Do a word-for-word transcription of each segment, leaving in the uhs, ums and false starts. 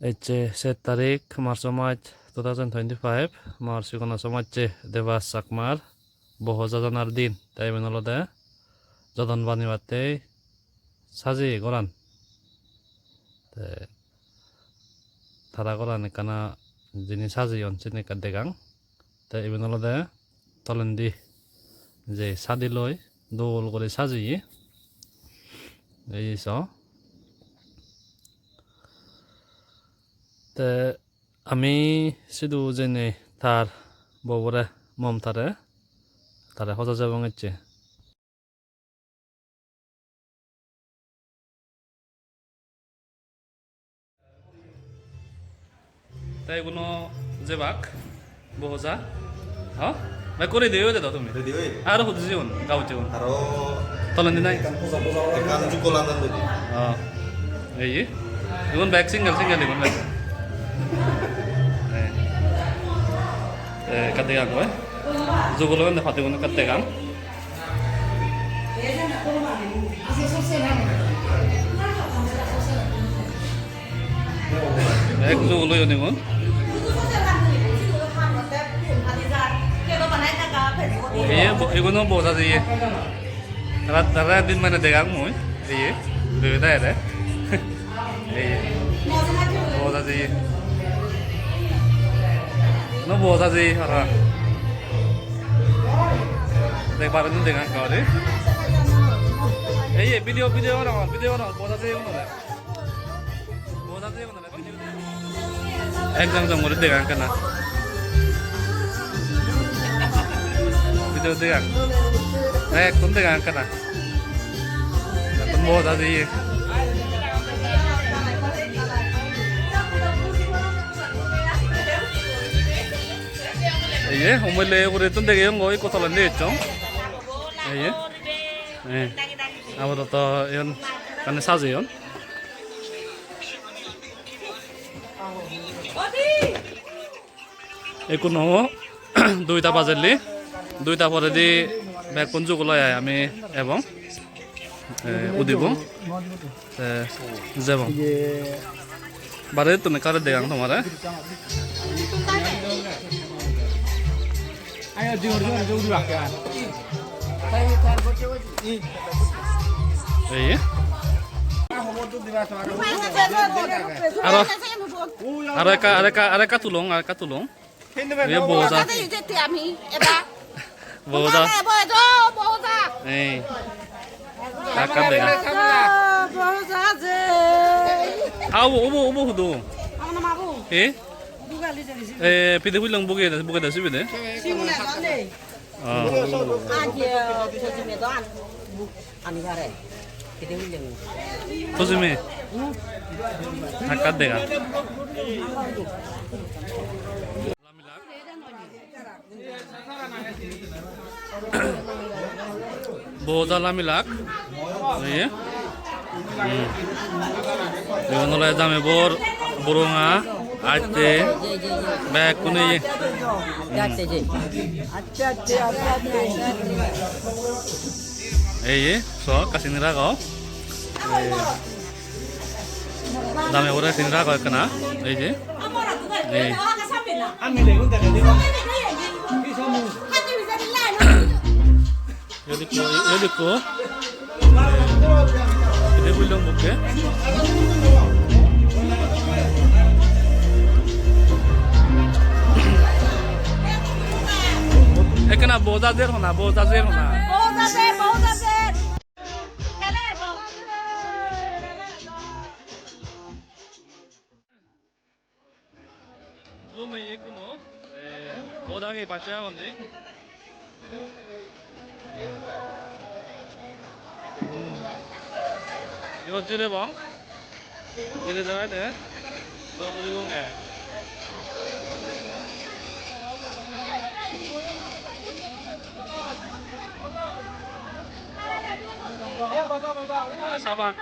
Ecche set tarik March mas two thousand twenty-five, mor sigono somajje Debas Chakmar bohoja janar din. Te iben olode jodon banibatte sajeye goran. Te tara goran ekkana jinis sajeyon, sini ekka degang. Te iben olode tolendi je sadi loi dol guri sajeye. Ei so. Te ami sidu jeinei tar bobore, Momtare, tare hoja jebong ecche. Te iguno jebak, bohoja. Ha? Bek ready oye de do tumi? Ready oye. Aro hudu jeyon, gabujjegun? Aro tolendi nai? Ekkan puja, puja. Ekkan jukko ladan de. Oh. Ei. Igun bek single, single igun bek. Eh. Eh, ekka degang goi. Jugulo ende patigun ekka degang. Ek jugulo yonigun. Iye, bo-, iguno boja jiye. Rat, rat din mane degang mui. Iye, bebe da ere. Ei, bohoja jiye. No bohoja jiye, hara. Dekbar ni degang kare. Ei, video, video ono, video ono, bohoja jiye ono. Bohoja jiye ono. Ekdom jom guri degang ekkana. Video degang. Ekkun degang ekkana. Ekkun bohoja jiye. Iye, umole ugure tun degeyong goi, ikko tolendi ecchong. Iye. Eh. Apadoto iyon ekkani sajeyon. Ekkuno duita bajelli, duita poredi bekkun jugoloi ai ami ebong, eh, udibong, te jebong. Barettun ekkore degang tomare. Ei. Aro, aro ekka, aro ekka, aro ekka tulong, aro ekka tulong. Ei boja. Boja. Ei. Ekka dega. Boja je. Ah, ubo, ubo, ubo hudu? Eh? Eh, pide huilong buge, buge da sibe de. Oh. Tujimi? Ekka dega. Boja lamilak. Ei. Hmm. Igun ole jamei bor, boronga, atte, bekkune ye. Hmm. Ei ye, so, ekka sini rago. Ei. Jamei bore sini rago ekkana. Ei je. Ei. Iyot ikko, iyot ikko. Ede huilong bukke. Ekkana boja jer hona, boja jer hona. Boja jer, boja jer. Lumi ekkuno, eh, odagi passe agon de. Hmm. Iyot jire bong. Jire jagai de. Dol guri bong, eh. Sabang.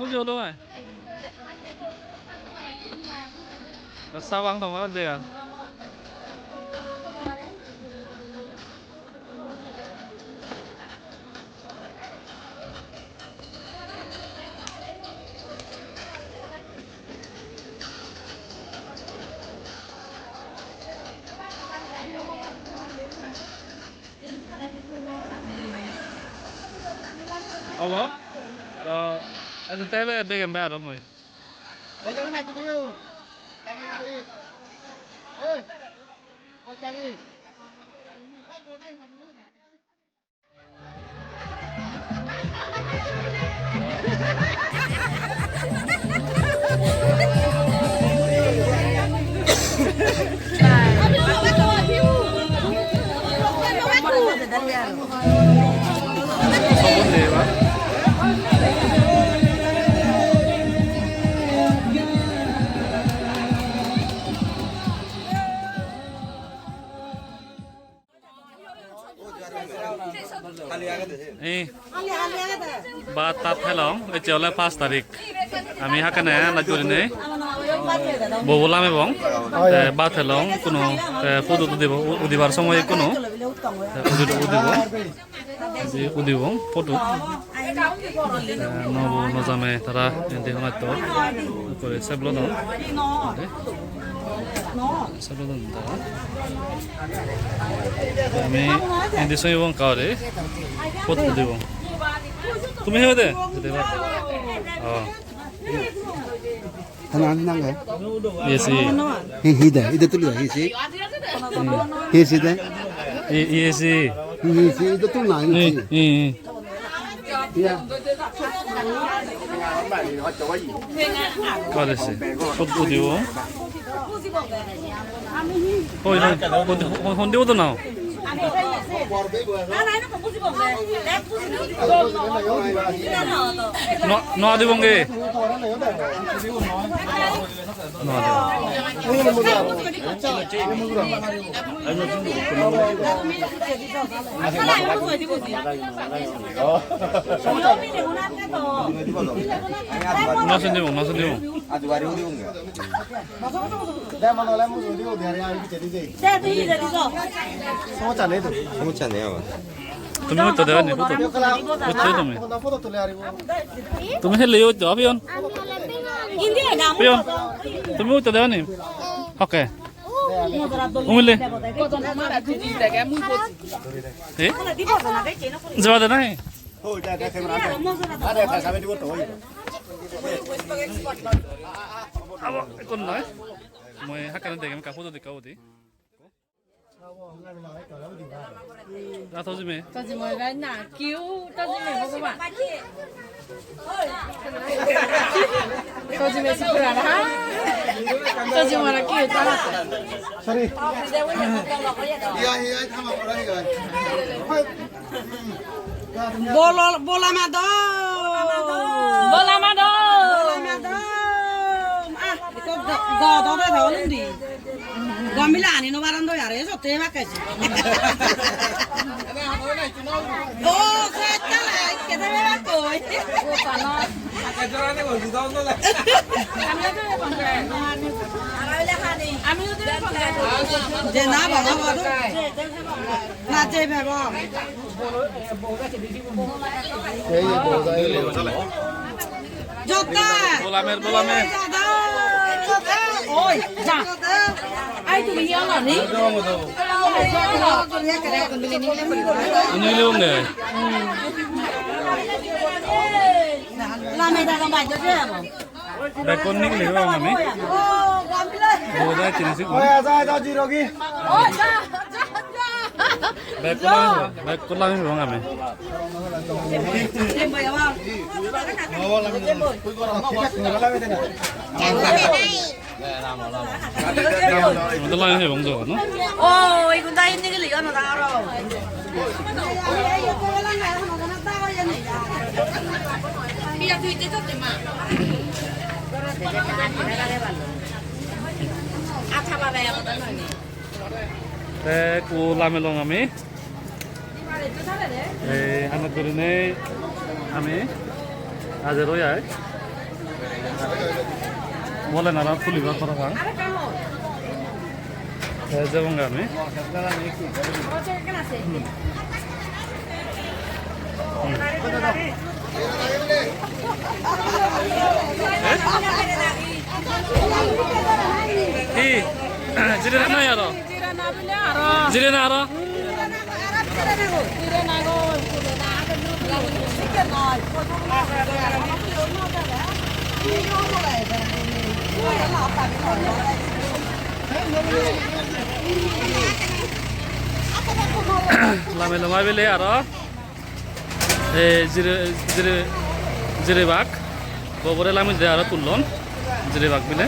Huji olo ai. Sabang tongma dega. Obo? To, eto tebe degem be aro mui. Ei, bhat tat helong, ecche ole paanch tarik. Ami hakkene laj gurinei bobo lamebong, te bhat helong, kuno, te photo udibo, u-, udibar somoy kuno, te udi-, udibo. Udibo photo. Eh, nuo bo nuo jame tara indi honatto. Ekkore sep lodon. Sep lodon tara. Ami indi soyibong ekka guri. Photo udibo. Tumi hebe de? Hebe de ba? Oh. Hanan hinang ge? Yes, yes. Hi, hi de, ide tuli de, hi si? Hi si de? Hi, hi si? Hi, hi si, ide tul na, hi si? Hi, hi. Iya. Kare se? Kotto dibo? Hoi, hoi. Hon, hon dibo to nao? No, no dibonge. No dibonge. No se dibong, no se dibong. সমস্যা নেই তো। সমস্যা নেই আমার। তুমি উঠতে দেবে নি, উঠো। উঠতে তুমি। তুমি হেলে উঠতে, আবিয়ন। আবিয়ন। তুমি উঠতে দেবে নি? ওকে। উমিলে। এ? যাবা দে নাই? আরে, এখন নয়। মই হাকানে দেখে আমি কাপড় তো দেখাবো দি। Ra tojime. Tojime rai na. Kiu tojime Bhogoban. Tojime sipura na. Tojime ra kiu ta. Sorry. Iya, iya, thama pora iya. Bolo, bola madon. Bola madon. Bola madon. Ah, to go, go, go, go, undi. Gomila ani no baran do yare, sotte bakke. O, sotte lai, kete be bakkoi. Ami jodi phone kore. Je na baba, baba. Na je baba. Jotta. Bolamer, bolamer. Oi, ja. Ai, tumi hi holo ni? Ini lu nggak? Lame dagang baju je amo. Bekkun nigili pebong ami. Boda chini sigun. Oya, ja, ja, jirogi. Bekkun lami pebong, bekkun lami pebong ami. Ami do lami pebong jo, no? O, igun do indi gili, ono dangor. Te ekku lamelong ami. Ei, hanot gurinei ami ajer oi ai. Bole nara tulibar parapang. Te jebonge ami. Hmm. Hmm. Hi? Jire na aro? Jire na aro? Lami loma bile aro, eh, jire, jire, jirebak. Bobore lami de aro tullon. Jirebak bile.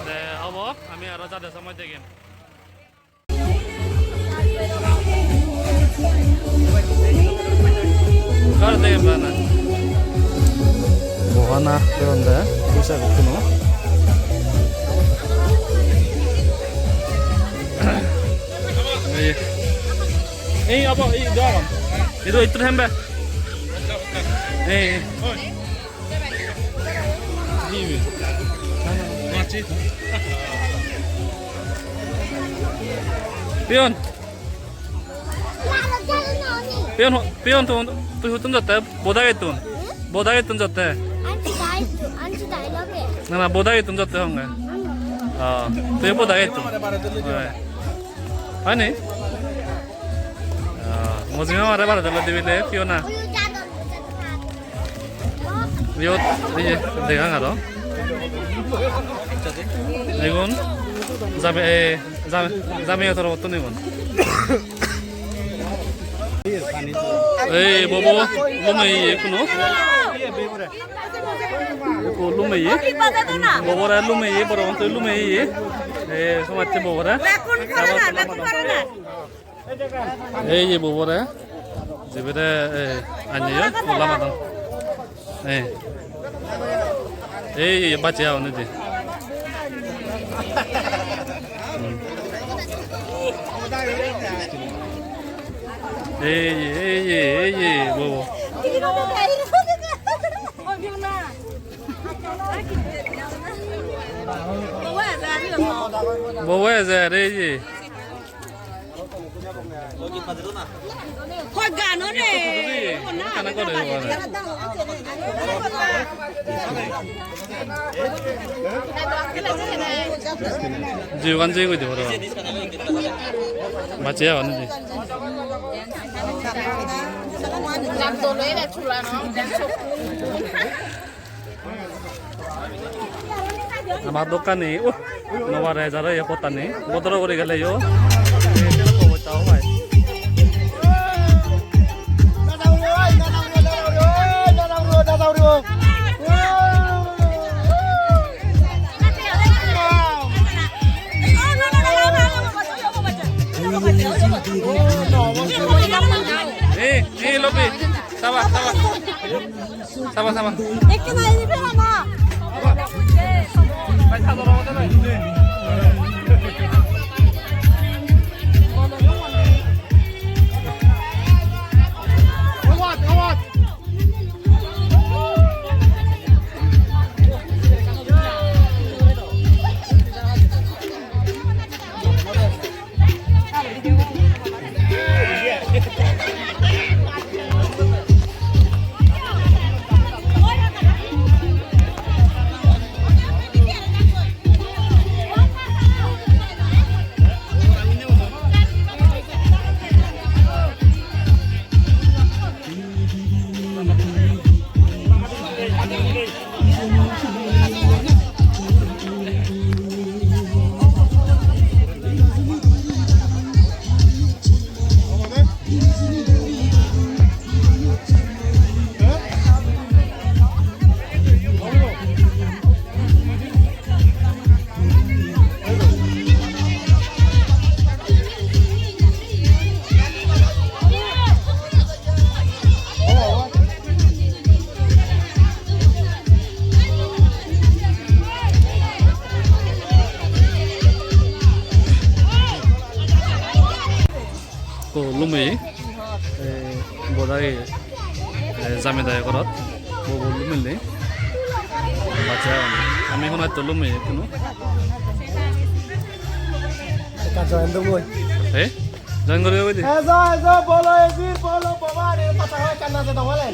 Te obo, ami aro jade somoi degem. Bohana degonde, puisa gottuno. Ei, ei, abo, ei, do. Idu ittu hembe. Ei. Piyon. Piyon, piyon tun, tui huttun jotte, boda gettun. Boda gettun jotte. Anchi dai, anchi dai loge. Na, na, boda gettun jotte honge. Ah, tui boda gettun. Hai. Hani? Ah, mojima mare bare dole dibile, piyo na. Iyot, iye, degang aro. Igun, jami, eh, jami, jamiyo torobottun igun. Ei, bobo, lumeye kuno. Ekko lumeye. Bobore lumeye, boro gonto lumeye. Eh, somacche bobore. Ei je bobore, jibere, eh, anjeyo, lamadon. Eh. Ei, ei, bacche agon ei je. Hmm. Ei, ei, ei, ei, bobo. Bobo ejer, ei je. Hoi gano re. Kana kore hoi. Jiugan jei goi de parapang. Bacche agon de. Jam dole re chula no. Ama dokkani, uh, no pare jaro ye pottani, bodolo guri gele yo. Eh, eh, Lopi, saba, saba. Saba, saba. Ekke na, ini pera na. Ekko lumeye, eh, bodai, eh, jamidai gorot, bobo lumile. Bacche agon. Ami honatto lumeye kuno. Ekka join dogoi. Eh? Join gori dogoi di? Ejo, ejo, bolo, ejir, bolo, baba, re, pata hoi, ekka naje dogole.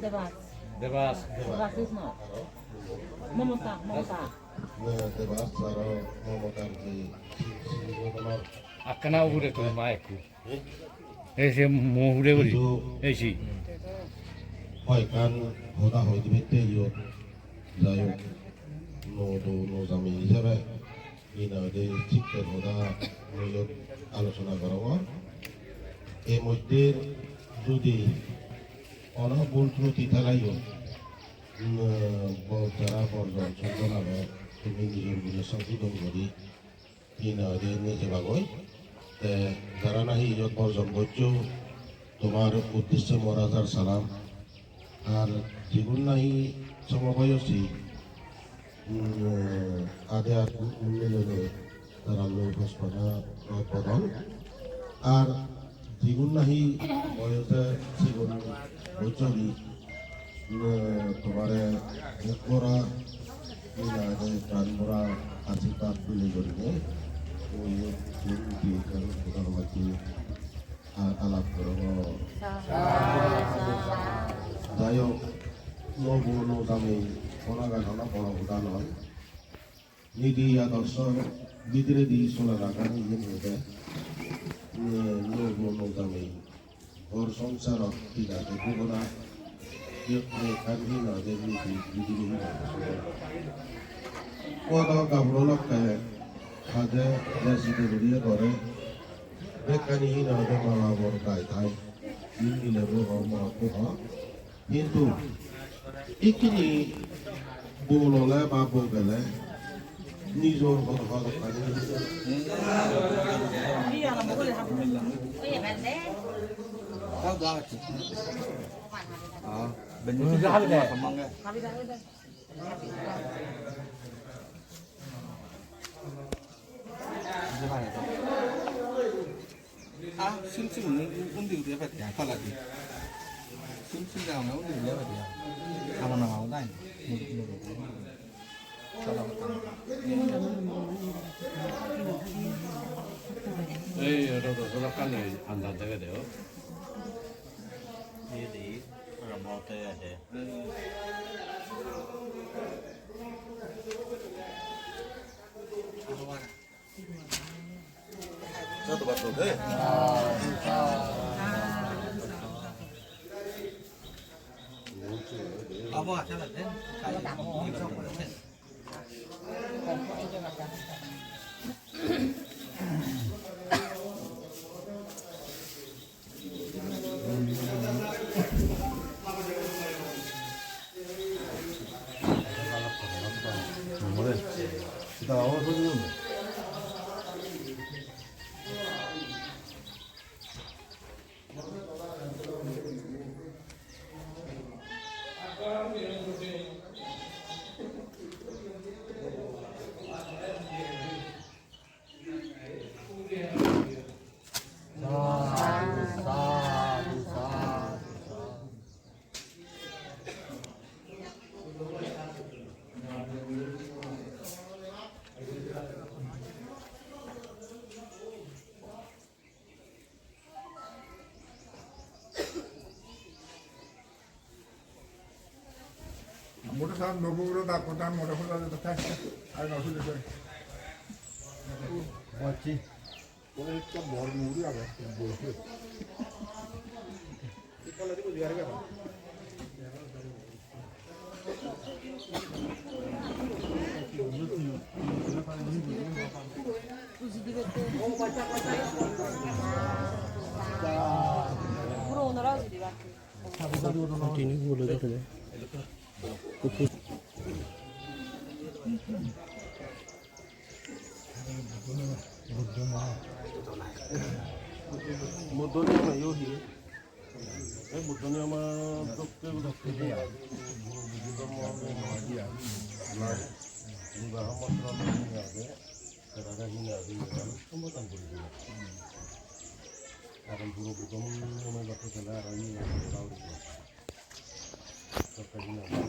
Debas. Debas. Debas is not. Momota, Momota. Debas aro Momotar je, akkana ugure tumi ma ekku. Ei se mo hure guri. Ei si. Hoyekkan hoda hoi dibatte iyot. Jai hok, nuo do nuo jami hijebe hi nang hoide sikke hoda mui iyot alochona gorongor. Ei moddhe judi hono bhul truti theleyo, mm, bo-, jara borjon soddo lage, tumi nijor gune songsodon guri hi nang hoide nejebagoi. Te jara nahi iyot borjon goccho, tomar uddisse mor hajar salam. Ar jigun nahi somoboyosi, mm, ade ar milinei tara loi hospana bodon. Ar jigun nahi boyose sigun gocchoni, mm, tomare ek gora, mila ade ekkan gora ashirbad bile gurinei, oi, oi, oi, ekkan gora hobatte a-, alap gorongor. Jai hok, nuo bo nuo jami, honagan hono boro hoda noi. Niti adorsor bidiredi solenagan iyen hoide, nuo, nuo bo nuo jami, ghor songsarot hi nang hoide bhogona, iyot ekkan hi nang hoide niti bidiredi hi nang hoide solenagan. Odo gaburo lokke haje jesi guriye gore, bekkani hi nang hoide mala bor gai thai. Ingile bo ho, morot bo ho. Hintu ikkini bol ole ba bo gele nijor hodo hodo kani. Ah, sim sim undi, undi uri ebe dia, toledi. Sim sim dia, undi uri ebe dia. Ama nama udah ini. Ei, ero to solo kane andar dege de o. Ei de, ero bote age. Moro sa nobo ro da kota moro hola de ta. Ai no sule sule. Bachi. Ore ekta bor muri age. Continue bole dekho jai. Buddho niyom ayo hi? Ei Buddho niyom dokke dokke de ai. Buddho niyom dokke de ai. Buddho niyom dokke de ai. Tara hina hina sombodhan guri dibo. Agon puro Buddho niyom dokke sele aro niyom dokke guri dibo. Dokke hina hina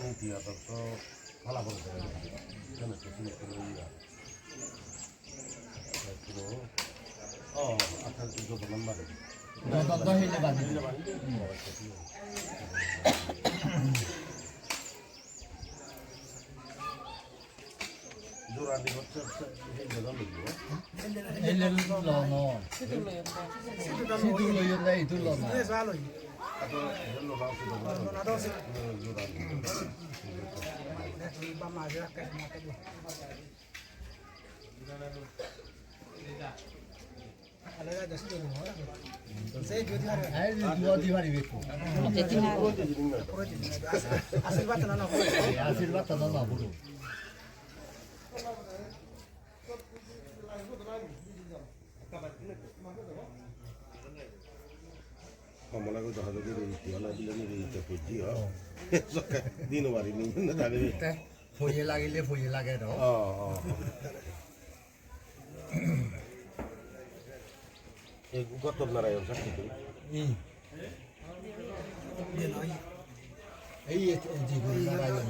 niti adorso pala guri dibo. Sene to sini sene iya. Oh, acha, jodonan bari. Jodonan hile bari. Hile bari. Jora di hocche, hocche, hile bari. Hile lono. Sidu loyonde, idu lono. Acha, hile lono, sidu lono. Jora di. Kamala ko jaha jaha re itti, ala bila ni re itti pujji ha. Sakka dino bari ni na dale. Te, foye lagile foye lage do. Oh, oh. Ei gottor Narayon sakki tu. Hmm. Ei, ei, ei, ei, Narayon.